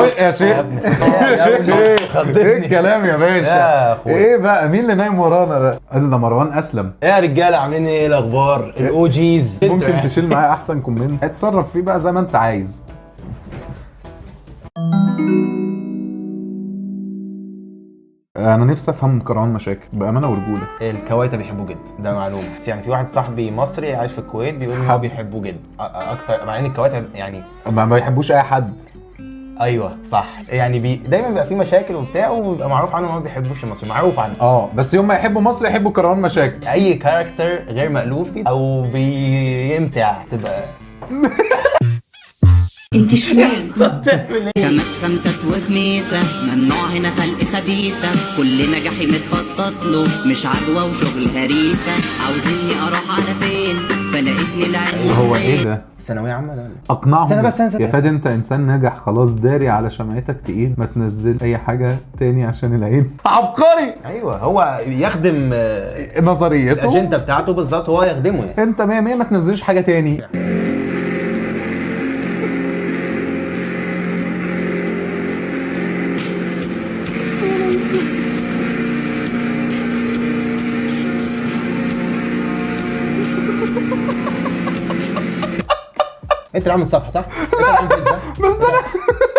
يا شيخ. ايه الكلام يا باشا؟ يا اخويا. ايه بقى مين اللي نايم ورانا ده؟ قال ده مروان اسلم. ايه يا رجاله، عاملين ايه؟ الاخبار ال OGs؟ ممكن تشيل معايا احسن comment، اتصرف فيه بقى زي ما انت عايز. انا نفسي افهم كروان مشاكل بامانه ورجوله. الكويتة بيحبوه جدا، ده معلومة. بس يعني في واحد صاحبي مصري عايش في الكويت بيقول ان هو بيحبوه جدا اكتر، مع ان الكويت يعني ما بيحبوش اي حد. ايوه صح، يعني دايما بيبقى في مشاكل وبتاع، وبيبقى معروف عنه ان هو ما بيحبوش المصري، معروف عنه. بس يوم ما يحبوا مصر يحبوا كروان مشاكل. اي character غير مألوف او بيمتع تبقى انت شمال. خمس خمسة وخميسة، ممنوع هنا خلق خبيثة، كل نجاحي متخطط له، مش عدوى وشغل هريسة، عاوزيني اروح على فين؟ فلقيتني العين. هو ايه ده؟ ثانوية عامة ده؟ اقنعهم استنى بس، استنى. يا فادي انت انسان ناجح خلاص، داري على شمعتك تقيل، ما تنزل اي حاجة تاني عشان العين. عبقري. ايوه هو يخدم نظريته، الاجندة بتاعته بالظبط، هو يخدمه يعني. انت 100 100 ما تنزلش حاجة تاني. انت اللي عامل صفحة صح؟ لا بس انا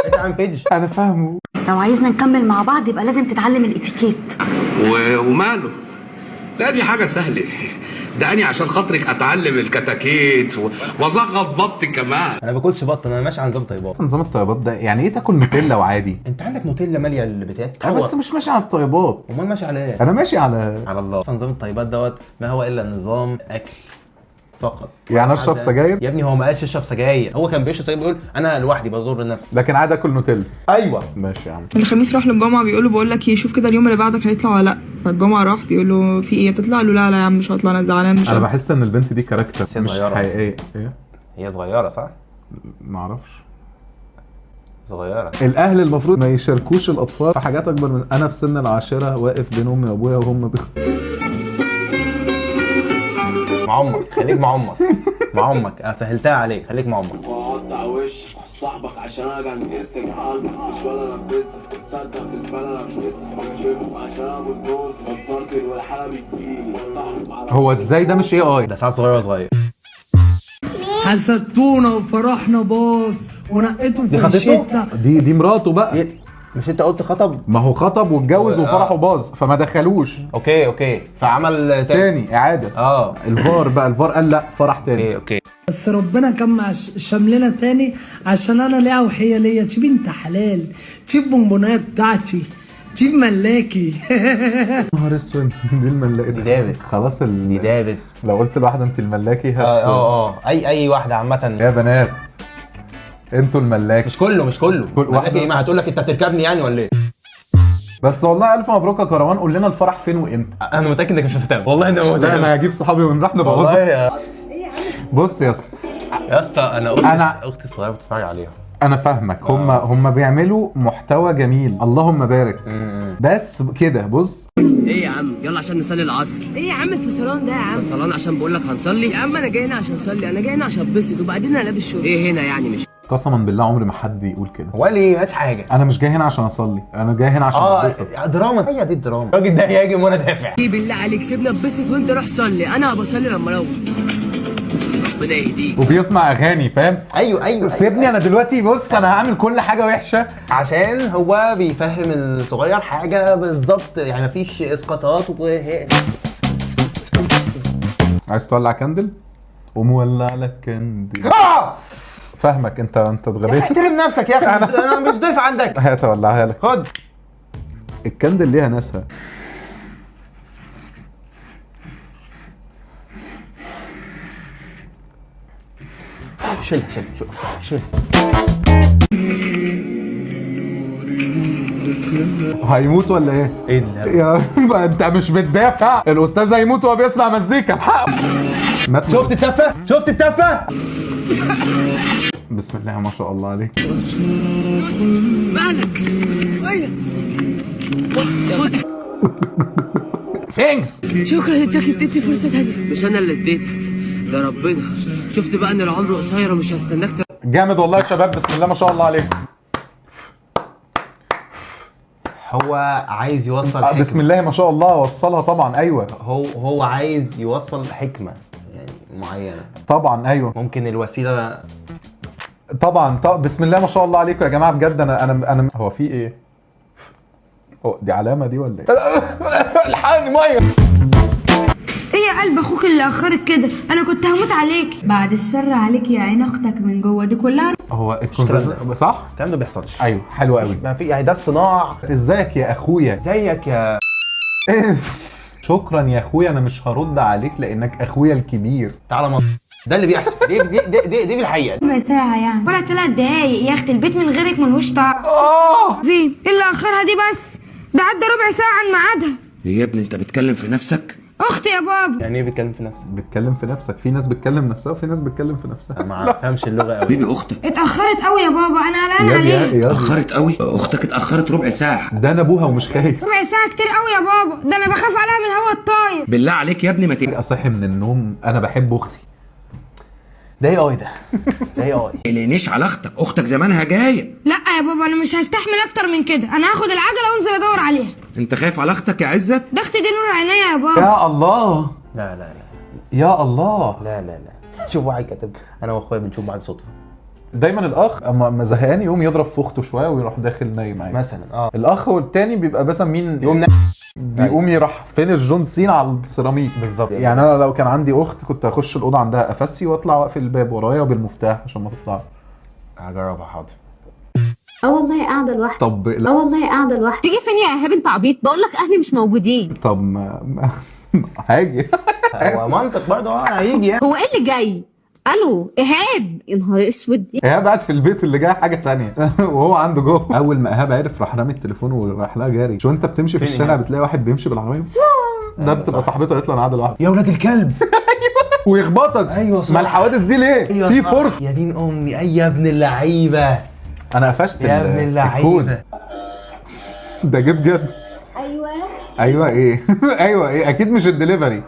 انت عامل page. انا فاهمه. لو عايزنا نكمل مع بعض يبقى لازم تتعلم الاتيكيت. وماله؟ لا دي حاجة سهلة، ده أنا عشان خاطرك أتعلم الكتاكيت وأزغط بط كمان. انا ما باكلش بط، انا ماشي على نظام طيبات. نظام الطيبات ده يعني ايه؟ تاكل نوتيلا وعادي؟ انت عندك نوتيلا ماليه البتاع. انا بس مش ماشي على الطيبات. امال ماشي على ايه؟ انا ماشي على على الله. اصلا نظام الطيبات دوت ما هو الا نظام اكل فقط. يعني اشرب سجاير؟ يا ابني هو ما قالش اشرب سجاير، هو كان بيشرب سجاير، بيقول انا لوحدي بضر نفسي. لكن عادي اكل نوتيلا. ايوه ماشي يا عم. الخميس راح للجمعة بيقول له بقول لك ايه، شوف كده اليوم اللي بعدك هيطلع ولا لا. فالجمعه راح بيقول له في ايه تطلع؟ له لا لا يا عم مش هطلع، انا زعلان مش انا هطلع. بحس ان البنت دي character هي مش صغيرة. حقيقية. ايه؟ هي صغيرة صح؟ ما اعرفش. صغيرة. الاهل المفروض ما يشاركوش الاطفال في حاجات اكبر من. انا في سن العاشرة واقف بين امي وابويا وهم مع امك، خليك مع امك، مع امك، انا سهلتها عليك، خليك مع امك. وقعدت على وشك صاحبك عشان انا جنجستك عقلك في شوال انا لبستك تصدق في زبالة لبستك بكشفك عشان انا بلدوز بتزرطل والحالة بتجيلي. هو ازاي ده مش اي ده ساعات صغيرة صغير. حسدتونا وفرحنا باص ونقيتم دي خطيبته؟ فرشتنا. دي مراته بقى. مش انت قلت خطب؟ ما هو خطب واتجوز وفرحه باظ فما دخلوش. okay okay، فعمل تاني اعاده. الفار بقى، الفار قال لا فرح تاني. okay okay. بس ربنا كان مع شملنا تاني عشان انا ليا وحيه ليا. تجيب انت حلال، تجيب بونبونايه بتاعتي، تجيب ملاكي. نهار اسود، دي الملاكي دي دابت. خلاص دي دابت. لو قلت لواحدة انت الملاكي اي واحدة عامة. يا بنات انتوا الملاكي. مش كله، مش كله. كل واحدة. ملاكي ايه؟ ما هتقول لك انت هتركبني يعني ولا ايه؟ بس والله الف مبروك يا كروان. قول لنا الفرح فين وامتى. انا متاكد انك مش هتتابع والله. انا متاكد. لا انا هجيب صحابي ونروح نبوظها. والله يا بص يا اسطى، يا اسطى انا اختي الصغيرة بتتفرج عليها. انا فاهمك. هم بيعملوا محتوى جميل، اللهم بارك. بس كده بص. ايه يا عم يلا عشان نصلي العصر. ايه يا عم الفصلان ده يا عم؟ فصلان عشان بقول لك هنصلي يا عم انا جاي هنا عشان اصلي، انا جاي هنا عشان اتبسط، وبعدين انا لابس شورت. ايه هنا يعني؟ مش قسما بالله عمري ما حد يقول كده. هو ليه ما قالش حاجة؟ انا مش جاي هنا عشان اصلي، انا جاي هنا عشان اتبسط. دراما، هي دي الدراما. الراجل ده هيهاجم وانا دافع. ايه بالله عليك سيبنا اتبسط وانت روح صلي، انا هبصلي لما اروح. ربنا يهديك. وبيسمع اغاني فاهم؟ ايوه ايوه. سيبني انا دلوقتي. بص انا هعمل كل حاجة وحشة عشان هو بيفهم الصغير حاجة بالظبط، يعني مفيش اسقاطات وهي. عايز تولع candle؟ قوم ولع لك candle. فاهمك انت اتغبيت. احترم نفسك يا اخي، انا مش ضيف عندك. هات اولعها لك. خد ال candle ليها ناسها. شيل شيل شيل. هيموت ولا ايه؟ ايه ده؟ يا انت مش بتدافع، الاستاذ هيموت وهو بيسمع مزيكا بحقه. شفت التفه؟ شفت التفه؟ بسم الله ما شاء الله عليك. مالك؟ thanks. شكرا اداك، اديتني فرصة ثانية. مش انا اللي اديتك ده ربنا. شفت بقى ان العمر قصير ومش هستناك. جامد والله يا شباب، بسم الله ما شاء الله عليك. هو عايز يوصل حكمة. بسم الله ما شاء الله وصلها طبعا. ايوه هو عايز يوصل حكمه يعني معينة طبعا. ايوه ممكن الوسيلة طبعا. طب بسم الله ما شاء الله عليكم يا جماعة بجد. انا هو في ايه؟ هو دي علامة دي ولا ايه؟ الحقني مية. ايه يا قلب اخوك اللي اخرك كده؟ انا كنت هموت عليك. بعد الشر عليك يا عين اختك من جوه دي كلها. هو الكلام ده صح؟ الكلام ده ما بيحصلش. ايوه حلو قوي. ما في يعني ده اصطناع. ازيك يا اخويا؟ ازيك يا شكرا يا اخويا، انا مش هرد عليك لانك اخويا الكبير. تعالى مصر. ده اللي بيحصل. دي دي دي دي, دي في الحقيقة. ربع ساعة يعني ولا 3 دقايق يا اختي، البيت من غيرك ملهوش طعم. زين ايه اللي اخرها دي بس؟ ده عدى ربع ساعة عن ميعادها. يا ابني انت بتكلم في نفسك؟ اختي يا بابا. يعني ايه بيتكلم في نفسك؟ بتكلم في نفسك. في ناس بتكلم نفسها وفي ناس بتكلم في نفسها. ما فهمش اللغة قوي. حبيبي اختك اتاخرت قوي يا بابا، انا قلقان عليها. اتاخرت قوي؟ اختك اتاخرت ربع ساعة. ده انا ابوها ومش خايف. ربع ساعة كتير قوي يا بابا، ده انا بخاف عليها من الهوا الطاير. بالله عليك يا ابني ما تقلقش. اصحي من النوم انا بحب اختي. ده اي اي ده اي اي. تقلقنيش على اختك، اختك زمانها جاية. لا يا بابا انا مش هستحمل اكتر من كده، انا هاخد العجلة وانزل ادور عليها. انت خايف على اختك يا عزت؟ ده اختي دي نور عينيا يا بابا. يا الله. لا لا لا يا الله. لا لا لا. شوف واحد كاتب انا واخويا بنشوف بعض صدفة. دايما الاخ اما زهقان يقوم يضرب في اخته شوية ويروح داخل نايم عادي مثلا. الاخ والتاني بيبقى مثلا مين يقوم بيقوم يروح فين الجون سينا على السيراميك بالظبط. يعني انا لو كان عندي اخت كنت اخش الاوضة عندها افسي واطلع واقفل الباب ورايا بالمفتاح عشان ما تطلعش. هجربها حاضر. والله قاعدة لوحدي. طب لا. والله قاعدة لوحدي. تيجي فين يا ايهاب انت عبيط؟ بقول لك اهلي مش موجودين. طب ما هاجي. هو منطق برضه. هيجي يعني. هو ايه اللي جاي؟ الو ايهاب. يا نهار اسود. ايهاب قاعد في البيت اللي جاي حاجة ثانية وهو عنده جوه. اول ما ايهاب عرف راح رامي التليفون وراح لها جاري. شو انت بتمشي في الشارع بتلاقي واحد بيمشي بالعربية ده بتبقى صاحبته قالت له انا قاعدة لوحدي. يا ولاد الكلب. ويخبطك. ايوه صح. ما الحوادث دي ليه؟ أيوة في صح. فرصة. يا دين امي. اي يا ابن اللعيبة. انا قفشت يا ابن اللعيبة. ده جه بجد. ايوه ايوه ايه. ايوه ايه اكيد مش الدليفري.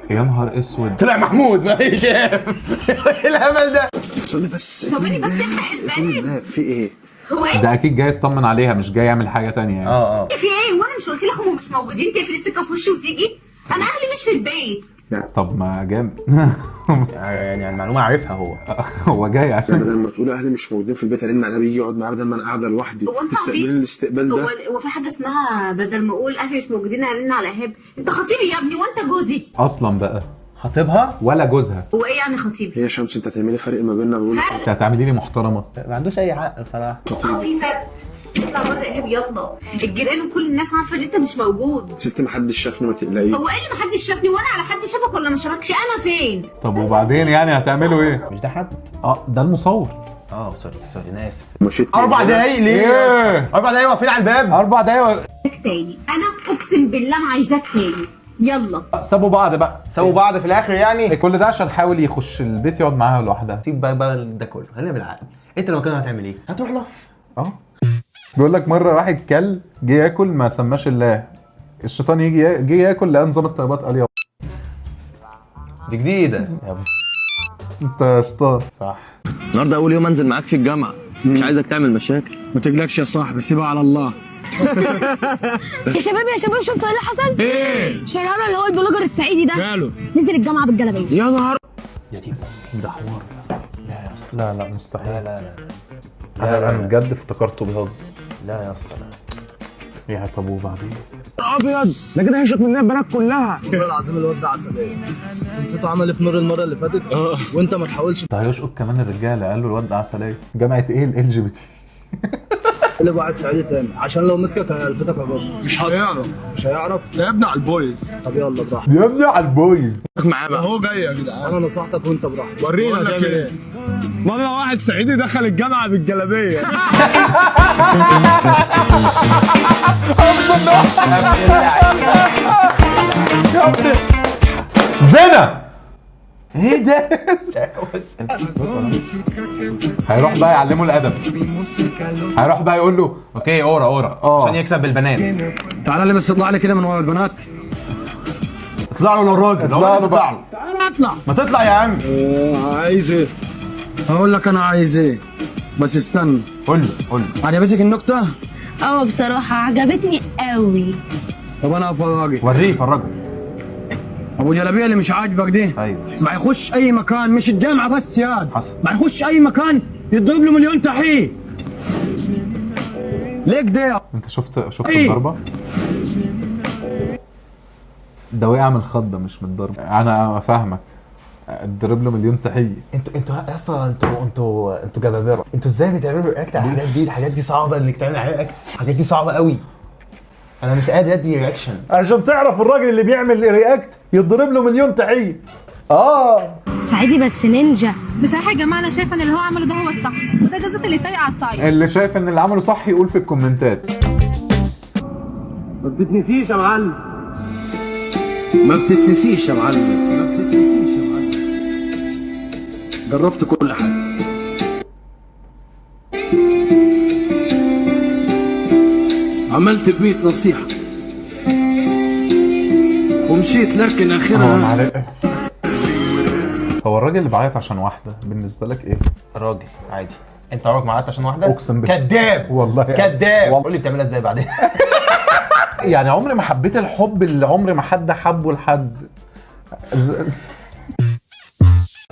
يا نهار اسود. طلع محمود. ما هشام. ايه الهبل ده؟ استنى بس ثواني بس افتح الباب. في ايه؟ هو ايه ده اكيد جاي يطمن عليها مش جاي يعمل حاجة ثانية يعني. في ايه؟ وانا مش قلت لك هم مش موجودين؟ تقفل السكة في وشي وتيجي؟ انا اهلي مش في البيت. طب ما جامد. يعني المعلومة عارفها هو. هو جاي عشان بدل ما تقول اهلي مش موجودين في البيت ارن عليها بيجي يقعد معايا بدل ما انا قاعدة لوحدي. هو انت تستقبلني عبيط؟ الاستقبال ده. هو في حاجة اسمها بدل ما اقول اهلي مش موجودين ارن على ايهاب؟ انت خطيبي يا ابني وانت جوزي اصلا بقى. خطيبها ولا جوزها. هو ايه يعني خطيبي؟ هي شمس انت هتعملي فرق ما بيننا. بقول انت هتعملي لي محترمه. ما عندوش اي حق بصراحة. في فرق. اطلع بره ايهاب يلا. الجيران وكل الناس عارفه ان انت مش موجود. ست ما حدش شافني ما تقلقيش. هو ايه اللي محدش شافني؟ وانا على حد شافك ولا ما شافكش؟ انا فين؟ طب وبعدين يعني هتعملوا ايه؟ مش ده حد؟ ده المصور. sorry sorry انا اسف. مشيت 4 دقايق ليه؟ ايه؟ 4 دقايق واقفين على الباب. 4 دقايق تاني انا اقسم بالله ما عايزاك تاني. يلا. سابوا بعض بقى. سابوا بعض في الاخر يعني. كل ده عشان حاول يخش البيت يقعد معاها لوحدها. سيب بقى ده كله، خلينا بالعقل. انت لو كده هتعمل ايه؟ هتروح لها. بيقول لك مرة واحد كل جه ياكل ما سماش الله. الشيطان يجي جه ياكل لقى نظام الطيبات قال يا دي جديدة. انت شيطان. صح. النهارده اول يوم انزل معاك في الجامعة، مش عايزك تعمل مشاكل. ما تقلقش يا صاحبي، سيبها على الله. يا شباب يا شباب شفتوا ايه اللي حصل؟ ايه؟ شرارة اللي هو ال blogger الصعيدي ده ماله؟ نزل الجامعة بالجلابيه. يا نهار. يا دين ده حوار. لا يا اسطى. لا لا مستحيل. لا لا لا. انا بجد افتكرته بيهزر. لا يا اسطى لا. يا طب وبعدين؟ ابيض ده كده هيشط مننا البنات كلها. والله العظيم الواد ده عسلية. نسيته عمل ايه في نور المرة اللي فاتت؟ وانت ما تحاولش. ده هيشقط كمان الرجالة. قال له الواد ده عسلية. جامعه ايه ال LGBT؟ قلب واحد صعيدي تاني عشان لو مسكك هيلفتك يا باشا. مش هيعرف. مش هيعرف يا ابني على البويز. طب يلا براحتك يا ابني على البويز. معاه بقى هو جاي يا جدعان. انا نصحتك وانت براحتك. ورينا تعمل ايه. مرة واحد صعيدي دخل الجامعة بالجلابيه. زنا. ايه ده؟ هيروح بقى يعلمه الادب. هيروح بقى يقول له okay اورا اورا عشان يكسب بالبنات. تعالى لي بس اطلع لي كده من ورا البنات. اطلع له للراجل. اطلع له بقى. تعالى اطلع. ما تطلع يا عم. عايز ايه؟ هقول لك انا عايز ايه بس استنى. قول له قول له. عجبتك النكتة؟ اه بصراحة عجبتني قوي. طب انا هفرجك. وريه فرجه. ابو جلابية اللي مش عاجبك دي، ايوه، ما يخش اي مكان، مش الجامعة بس يا حصل، ما يخش اي مكان يضرب له مليون تحية. ليه كده؟ انت شفت إيه؟ الضربة؟ ده وقع من الخضه مش من الضربة. انا فاهمك، اتضرب له مليون تحية. انتوا اصلا انتوا جبابره، انتوا ازاي بتعملوا react على الحاجات دي؟ الحاجات دي صعبة انك تعمل عليها react، الحاجات دي صعبة قوي. انا مش قادر ادي reaction. عشان تعرف الراجل اللي بيعمل react يضرب له مليون تحية. صعيدي بس نينجا. بصراحة يا جماعة انا شايفه ان اللي هو عمله ده هو الصح، وده جزء اللي طايق على الصعيد. اللي شايف ان اللي عمله صح يقول في الكومنتات. ما بتتنسيش يا معلم، ما بتتنسيش يا معلم، ما بتتنسيش يا معلم. جربت كل حاجة. عملت بمية نصيحة ومشيت، لكن اخرها هو الراجل اللي بعيط عشان واحدة بالنسبة لك ايه؟ راجل عادي. انت عمرك ما عيطت عشان واحدة؟ اقسم بالله كداب والله كداب. قول لي بتعملها ازاي بعدين. يعني عمري ما حبيت الحب اللي عمري ما حد حبه لحد.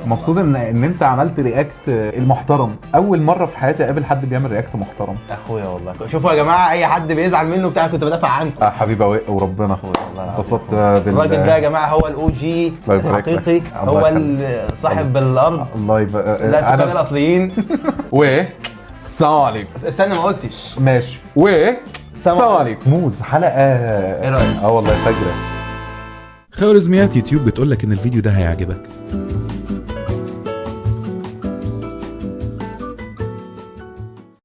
مبسوط ان انت عملت react المحترم. اول مرة في حياتي اقابل حد بيعمل react محترم. اخويا والله. شوفوا يا جماعة، اي حد بيزعل منه بتاع كنت بدافع عنكم. حبيبي وربنا انبسطت بال الراجل ده يا جماعة، هو ال OG الحقيقي، هو صاحب الارض. الله يبارك. لا سكان الاصليين. و السلام عليكم. استنى ما قلتش. ماشي. و السلام عليكم. موز حلقة ايه رايك؟ والله فجره. خوارزميات يوتيوب بتقولك ان الفيديو ده هيعجبك،